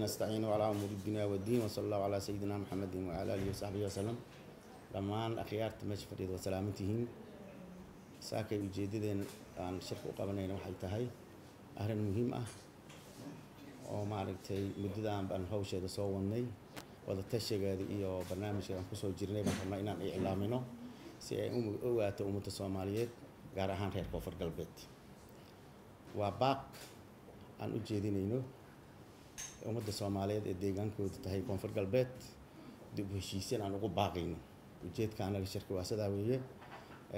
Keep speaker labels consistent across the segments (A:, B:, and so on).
A: نستعين على أمور الدنيا والدين، وصلى الله على سيدنا محمد وعلى آله وصحبه وسلم. Dhammaan akhyaarta meesha fadhida waa salaamantihiin. Saakay ujeeddadeen aan shirka u qabanayna waxay tahay arrin muhiim ah oo maaragtay muddadaan baan hawsheeda soo wadnay, wada tashigeeda iyo barnaamijka aan kusoo jirnay baan rabnaa inaan iclaamino si ay u ogaato ummadda Soomaaliyeed, gaar ahaan reer Koonfur Galbeed. Waa baaq aan u jeedinayno ummadda Soomaaliyeed ee deegaankooda tahay Koonfur Galbeed, dib u heshiisiin aan ugu baaqayno. Ujeedka anaga shirka waa sidaa weeye.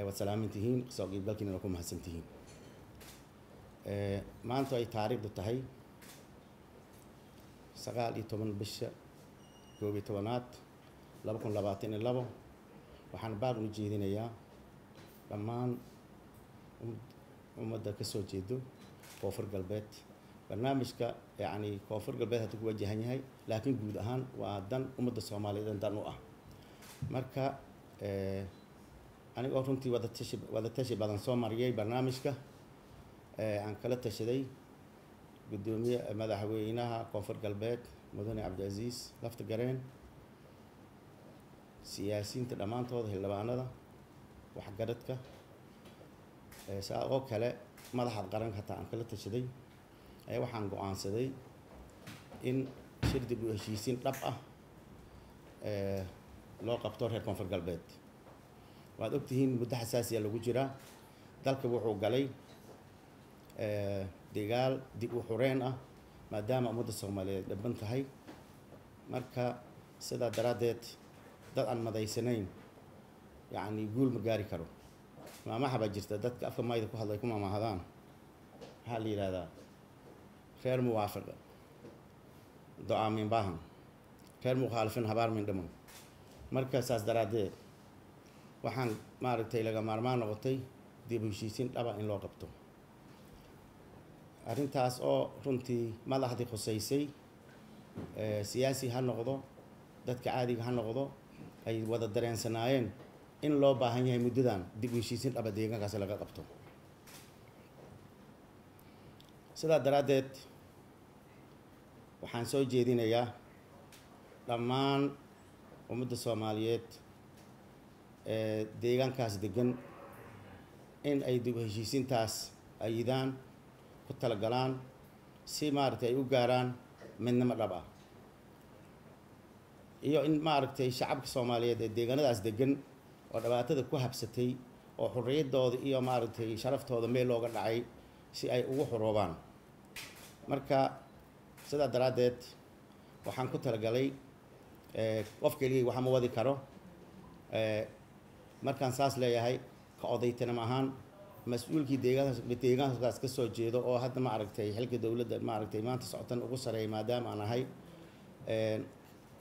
A: Waad salaaman tihiin, soo qiibgalkiina waa ku mahadsan tihiin. Maanta ay taariikhdu tahay 19 bisha 11aad 2022, waxaan baaq u jeedinayaa dhammaan ummadda ka soo jeedo Koonfur Galbeed. Barnaamijka yacni Koonfur Galbeed hadda ku wajahan yahay, laakiin guud ahaan waa dan ummadda Soomaaliyeed dan u ah. Marka anigoo runtii wadatashi badan soo mariyay barnaamijka, aan kala tashaday guddoomiye madaxweynaha Koonfur Galbeed Mudane Cabdicaziis Lafta Gareen, siyaasiyiinta dhammaantooda, xildhibaanada, waxgaradka, saa oo kale madaxda qaranka hataa aan kala tashaday, ayaa waxaan go-aansaday in shir dib u heshiisiin dhab ah loo qabto reer Koonfur Galbeed. Waad ogtihiin muddo xasaasiya lagu jiraa, dalka wuxuu galay dagaal dib u xureen ah, maadaama ummadda Soomaaliyeed dhiban tahay. Marka sidaa daraaddeed dad aan madaysanayn yacni guul ma gaari karo. Maamaha baa jirta dadka afka mayda ku hadlay ku maamahadaan, waxaa la yidhahdaa: reer muwaafiqa do-aa min baahan, reer mukhaalifin habaar min dhiman. Marka saas daraaddeed waxaan maaragtay laga maarmaan noqotay dib u heshiisiin dhaba in loo qabto arrintaas, oo runtii madaxdii khusaysay, siyaasi ha noqdo, dadka caadiga ha noqdo, ay wada dareensanaayeen in loo baahan yahay muddadan dib u heshiisiin dhaba deegaankaasi laga qabto. Sidaa daraaddeed waxaan soo jeedinayaa dhammaan ummadda Soomaaliyeed ee deegaankaas degan in ay dib u heshiisiintaas ayidaan, ku talagalaan, si maaragtay ay u gaaraan midnimo dhab ah, iyo in maaragtay shacabka Soomaaliyeed ee deegaanadaas degan oo dhibaatada ku habsatay oo xorriyaddooda iyo maaragtay sharaftooda meel looga dhacay si ay ugu xoroobaan. Marka sidaa daraaddeed waxaan ku talagalay, qof keligay waxa ma wadi karo. Markaan saas leeyahay, ka odaytanimo ahaan mas-uulkii deegaankaas ka soo jeedo oo hadda maaragtay xilka dowladda maaragtay maanta socotan ugu sareeya maadaama aan ahay,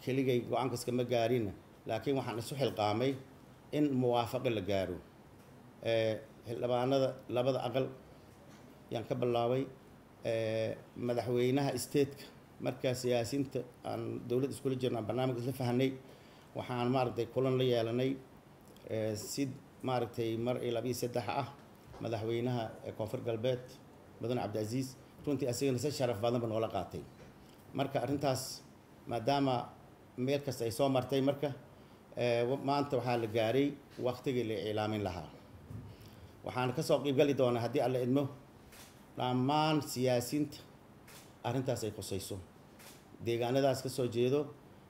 A: keligay go-aankas kama gaarin, laakiin waxaan isu xilqaamay in muwaafaqo la gaaro. Xildhibaanada labada aqal yaan ka bilaabay, madaxweynaha stateka. Markaa siyaasiyiinta aan dowladda iskula jirno aan barnaamij isla fahanay, waxaan maaragtay kulan la yeelanay si maaragtay mar iyo laba iyo saddex ah madaxweynaha Koonfur Galbeed Mudane Cabdicaziis. Runtii asigana si sharaf badan ba noola qaatay. Marka arrintaas maadaama meel kasta ay soo martay, marka maanta waxaa la gaaray waktigii la iclaamin lahaa. Waxaan kasoo qiibgali doonaa, haddii Alla idmo, dhammaan siyaasiyiinta arrintaas ay khusayso, deegaanadaas ka soo jeedo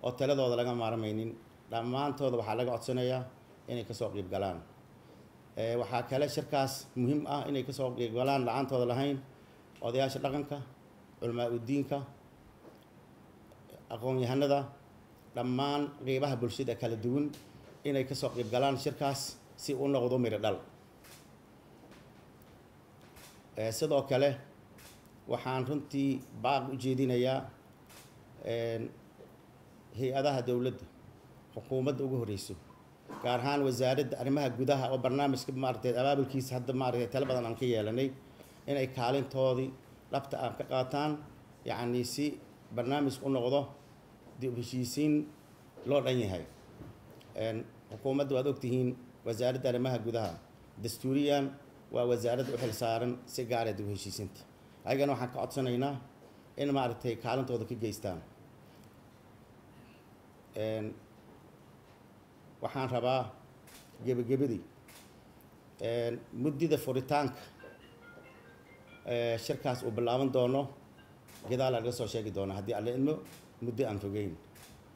A: oo taladooda laga maarmaynin. Dhammaantooda waxaa laga codsanayaa inay kasoo qiib galaan. Waxaa kale shirkaas muhiim ah inay kasoo qiib galaan, la-aantooda lahayn, odayaasha dhaqanka, culamaa udiinka, aqoon-yahanada, dhammaan qeybaha bulshada kala duwan inay kasoo qiib galaan shirkaas si u noqdo miro dhal. Sidoo kale waxaan runtii baaq u jeedinayaa hay-adaha dowladda, xukuumadda ugu horeyso, gaar ahaan Wasaaradda Arrimaha Gudaha oo barnaamijka maaragtay abaabulkiisa hadda maaragtay talo badan aan ka yeelanay, inay kaalintoodii dhabta aan ka qaataan, yacni si barnaamijka u noqdo dib u heshiisiin loo dhan yahay. Xukuumadda waad ogtihiin, Wasaaradda Arrimaha Gudaha dastuuriyan waa wasaaradda u xil saaran si gaara dib u heshiisiinta. Ayagana waxaan ka codsanaynaa in maaragtay kaalintooda ka geystaan. Waxaan rabaa gebagabadii, muddida furitaanka shirkaas uu bilaaban doono gadaal laga soo sheegi doona haddii Alle idmo, muddo aan fogeyn.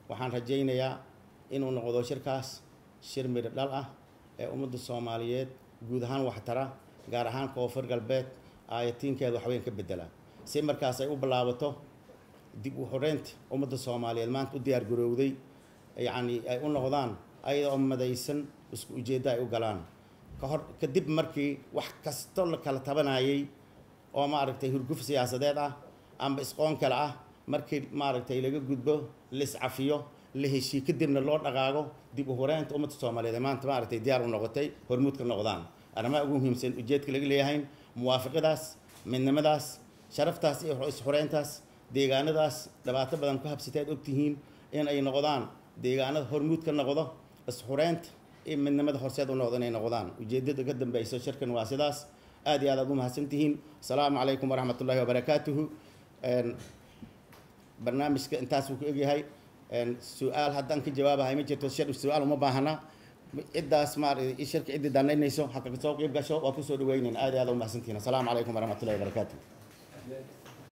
A: Waxaan rajaynayaa inuu noqdo shirkaas shir midho dhal ah ee ummadda Soomaaliyeed guud ahaan waxtara, gaar ahaan Koonfur Galbeed aayatiinkeeda waxweyn ka bedela, si markaas ay u bilaabato dib u xoreynta ummadda Soomaaliyeed maanta u diyaar garowday, yacni ay u noqdaan ayada oo madaysan, isku ujeeddo ay u galaan ka hor kadib markii wax kasto la kala tabanayay oo maaragtay hurguf siyaasadeed ah amba isqoon kale ah. Markii maaragtay laga gudbo, la iscafiyo, la heshii, kadibna loo dhaqaago dib u horeynta ummadda Soomaaliyeed ee maanta maaragtay diyaar u noqotay hormuud ka noqdaan. Arrimaha ugu muhiimsan ujeedka laga leeyahay muwaafiqadaas, midnimadaas, sharaftaas iyo isxureyntaas deegaanadaas dhibaato badan ku habsatay aad ogtihiin in ay noqdaan deegaanada hormuud ka noqdo isxureynta iyo midnimada horseed u noqdo inay noqdaan. Ujeedada ka dambeyso shirkan waa sidaas. Aad iyo aad aad u mahadsantihiin. Asalaamu calaykum waraxmat ullahi wabarakaatuhu. Barnaamijka intaas wuu ku egyahay. Su-aal haddaan ka jawaabahay ma jirto, shir su-aal uma baahana. Ciddaas maaragtay shirka ciddii danaynayso ha kaga soo qeyb gasho, waa kusoo dhaweynayna. Aad iyo aad u mahadsantihiin. Asalaamu calaykum waraxmat ullahi wabarakaatuh.